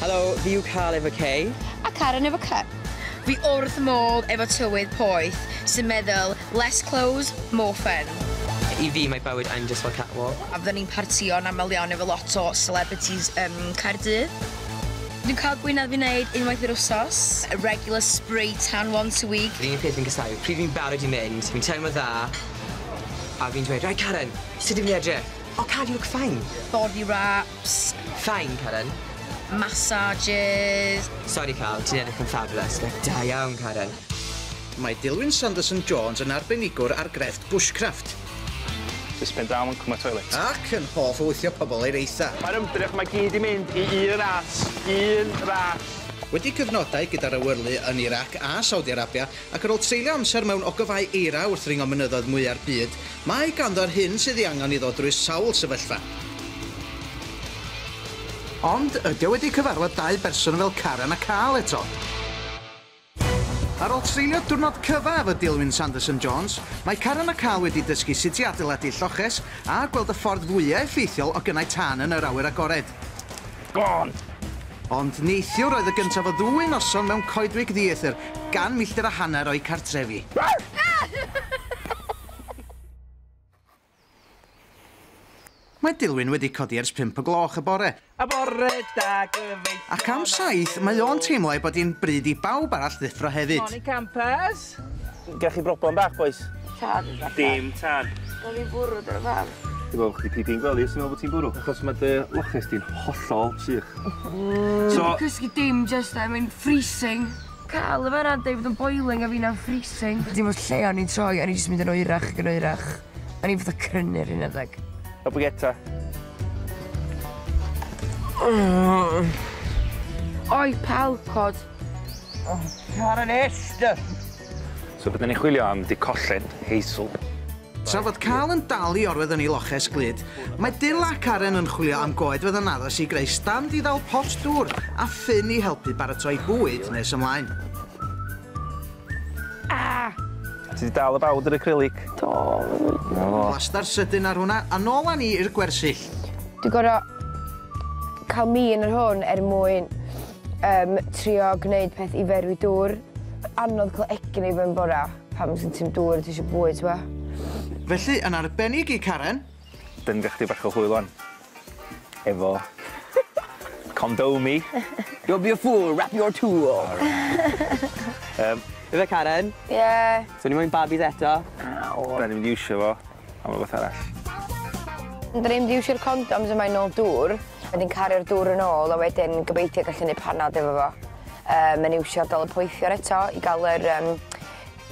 Helo, fi yw Carl efo K. A Karen efo C. Fi wrth modd efo tywydd poeth sy'n meddwl less clothes, more fun. I fi mae bywyd yn just fel catwalk. A fydden ni'n partïo'n aml iawn efo lot o celebrities Caerdydd. Dwi'n cael gwinedd fi wneud unwaith yr wsos, a regular spray tan once a week. Yr unig peth fi'n casáu, pryd fi'n barod i mynd, fi'n teimlo dda, a fi'n dweud, right Karen, sut ydw i'n edrych? Oh, Karen, you look fine. Body wraps. Fine, Karen. Massages. Sorry, Carl, ti'n edrych yn fabulous. Like, da iawn, Karen. Mae Dilwyn Sanderson Jones yn arbenigwr ar grefft bushcraft. Just bend down and come toilet. Ac yn hoff o weithio pobl i'r eitha. Mae'r ymdrech mae gyd i mynd i un ras. Un ras. Wedi cyfnodau gyda'r awyrlu yn Iraq a Saudi Arabia ac ar ôl treulio amser mewn ogofau eira wrth ringo mynyddoedd mwya'r byd, mae ganddo'r hyn sydd ei angen i ddod drwy sawl sefyllfa. Ond ydy o wedi cyfarfod dau berson fel Karen a Carl eto? Ar ôl treulio diwrnod cyfa efo Dilwyn Sanderson Jones, mae Karen a Carl wedi dysgu sut i adeiladu lloches a gweld y ffordd fwyaf effeithiol o gynnau tân yn yr awyr agored. Gone! Ond neithiwr oedd y gyntaf o ddwy noson mewn coedwig ddieithr, gan milltir a hanner o'i cartrefi. Mae Dilwyn wedi codi ers 5 o gloch y bore. A bore da gyfeillion. Ac am 7, mae o'n teimlo ei bod hi'n bryd i bawb arall ddeffro hefyd. Morning campers. Gach chi broblem bach, boys? Tân. Dim tân. Da fi'n bwrw dyna pam. Dwi'n meddwl chdi pipi'n gwely, os ti'n meddwl bod ti'n bwrw. Achos mae dy loches di'n hollol sych. So... Dwi'n cysgu dim just I mean freezing. Carl y fan'na deud bod yn boiling a fi'na'n freezing. Dim o'r lle o'n i'n troi, o'n i jyst mynd yn oerach ac yn oerach. O'n i'n fatha crynu'r un adeg. A baguette. Oi, pal, cod. Oh, Karen Esther. So bydden ni'n chwilio am di colled Hazel. Tra fod Carl yn dal i orwedd yn ei loches glyd, mae Dil a Karen yn chwilio am goed fydd yn addas i greu stand i ddal pot dŵr a ffyn i helpu baratoi bwyd nes ymlaen. Ah! Ti 'di dal y bawd yr acrylic? Do. Plastar sydyn ar hwnna, a nôl â ni i'r gwersyll. Dwi'n gorfod cael min ar hwn er mwyn trio gwneud peth i ferwi dŵr. Anodd cael egni i fy'n bora pan sy'n ti'n dŵr a ti eisiau bwyd, t'bo'? Felly, yn arbennig i Karen... Dyn gach chdi bach o hwyl wan. Efo... Condomi. You'll be a fool, wrap your tool. Ife Karen? Ie. So ni moyn babis eto? Da ni'n mynd i iwsio fo am rhywbeth arall. Da ni'n mynd i iwsio'r condoms yma i nôl dŵr. Wedyn cario'r dŵr yn ôl a wedyn gobeithio gallu neud panad efo fo. Mae'n iwsio dal y poethion eto i gael yr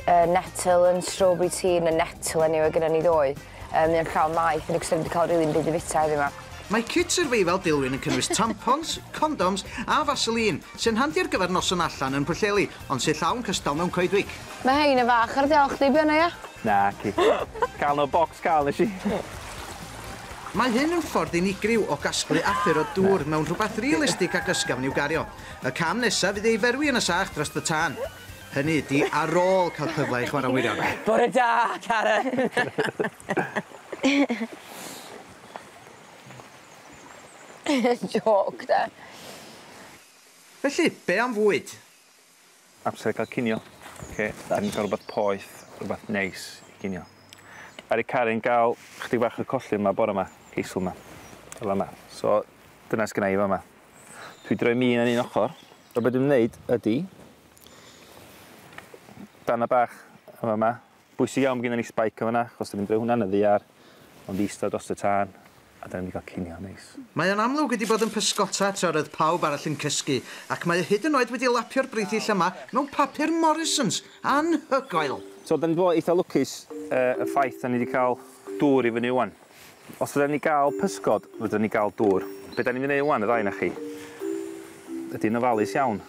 nettle and strawberry tea yn y nettle anyway gyda ni ddoe. Mae'n llawn maeth yn ystod wedi cael rili'n byd i fita heddiw yma. Mae kit survival Dilwyn yn cynnwys tampons, condoms a Vaseline, sy'n handi ar gyfer noson allan yn Pwllheli, ond sy'n llawn cystal mewn coedwig. Mae hein yn fach ar diolch chdi, be yna, ia? Na, ci. Cael no box, cael nes i. Mae hyn yn ffordd unigryw o gasglu a ffuro dŵr mewn rhywbeth realistig ac ysgafn i'w gario. Y cam nesaf fydd ei ferwi yn y sach dros y tân. Hynny ydi ar ôl cael cyfle i chwarae wirion. Bore da, Karen! Joke, da. Felly, be am fwyd? Amser cael cinio. Okay. Da ni'n cael rhywbeth poeth, rhywbeth neis i cinio. Ar i Karen gael chydig bach o collyn yma bore yma, Hazel yma, fel yma. So, dyna sgynna i fa yma. Dwi droi min yn un ochr. O be dwi'n wneud ydy, darna bach yma yma. Bwysig iawn bod gennym ni spike yma, achos dwi'n droi hwnna yn y ddiar, ond eistedd dros y tân. A da ni'n mynd i gael cinio neis. Mae o'n amlwg wedi bod yn pysgota tra roedd pawb arall yn cysgu, ac mae o hyd yn oed wedi lapio'r brithyll yma mewn papur Morrisons. Anhygoel! So, da ni wedi bod eitha lwcus y ffaith da ni wedi cael dŵr i fyny ŵan. Os fydda ni gael pysgod, fydda ni gael dŵr. Be da ni'n mynd i wneud ŵan, y ddau na chi, ydy'n ofalus iawn.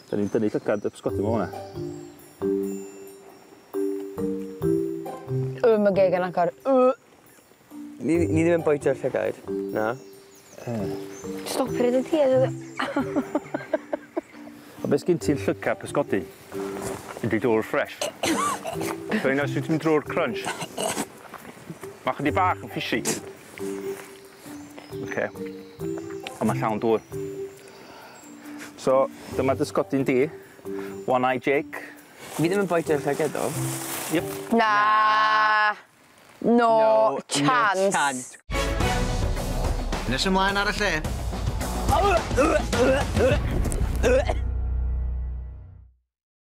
Da ni'n dynnu llygad y pysgodyn yma hwnna. Mae geg yn agor. Ni ddim yn bwyta'r llygaid, na. Stopio rhaid i ti. O beth sgyn ti'n llygad pysgodyn? Ydy dŵr ffres. Fe'n os wyt ti'n mynd drwy'r crunch. Mae chydig bach yn fishy. Oce. Ond mae llawn dŵr. So, dyma dy sgodyn di. One Eye Jake. Fi ddim yn bwyta'r llygad, ddo. Yep. Na. No, chance. No chance. Nes ymlaen ar y lle.